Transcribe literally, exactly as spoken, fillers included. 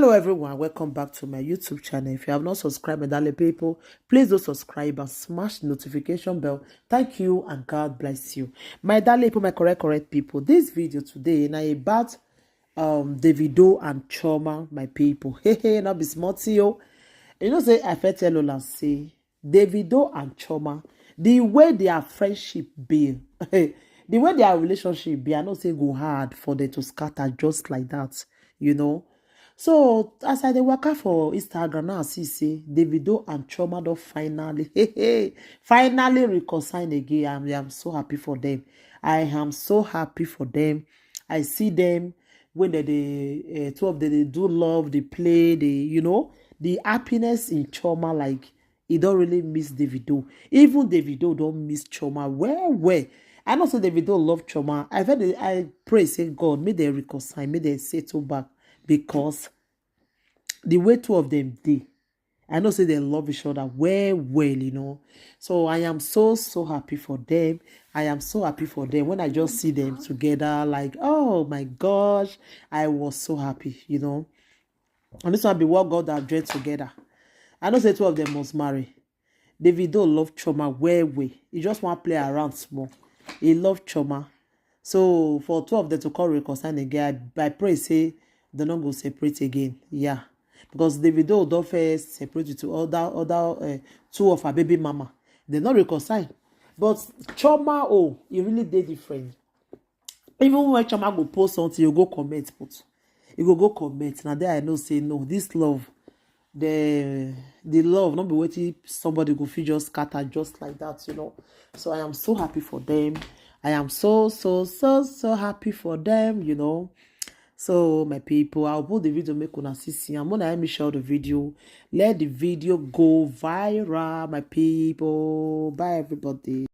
Hello everyone, welcome back to my YouTube channel. If you have not subscribed, my darling people, please do subscribe and smash the notification bell. Thank you and God bless you. My darling people, my correct, correct people, this video today na about um Davido and Chioma, my people. Hey, hey, not be small thing, yo. You know say I fit tell una say Davido and Chioma, the way their friendship be, the way their relationship be, I know say e go hard for them to scatter just like that, you know. So as I dey waka for Instagram now, I see say Davido and Chioma don finally, hey, hey, finally reconcile again. I am so happy for them. I am so happy for them. I see them when they, they uh, two of them, they do love, they play, they, you know, the happiness in Chioma, like, he don't really miss Davido. Even Davido don't miss Chioma well, well. I know say Davido love Chioma. I feel that I pray say God, may they reconcile, may they settle back, because the way two of them dey, I know say they love each other well, well, you know. So I am so, so happy for them. I am so happy for them. When I just see them together, like, oh my gosh, I was so happy, you know. And this one be what God have joined together. I know say two of them must marry. Davido love Chioma well, well. He just want play around small. He love Chioma. So for two of them to come reconcile again, I, I pray say they no go separate again. Yeah. Because Davido don first separate with other, other uh, two of her baby mama. They no reconcile. But Chioma, oh, e really dey different. Even when Chioma go post something, you go comment, but you go go comment. Now there I know say no, this love, the the love, not be waiting somebody go feel just scatter just like that, you know. So I am so happy for them. I am so, so, so, so happy for them, you know. So my people, I'll put the video make una see see. I'm gonna help me share the video. Let the video go viral, my people. Bye everybody.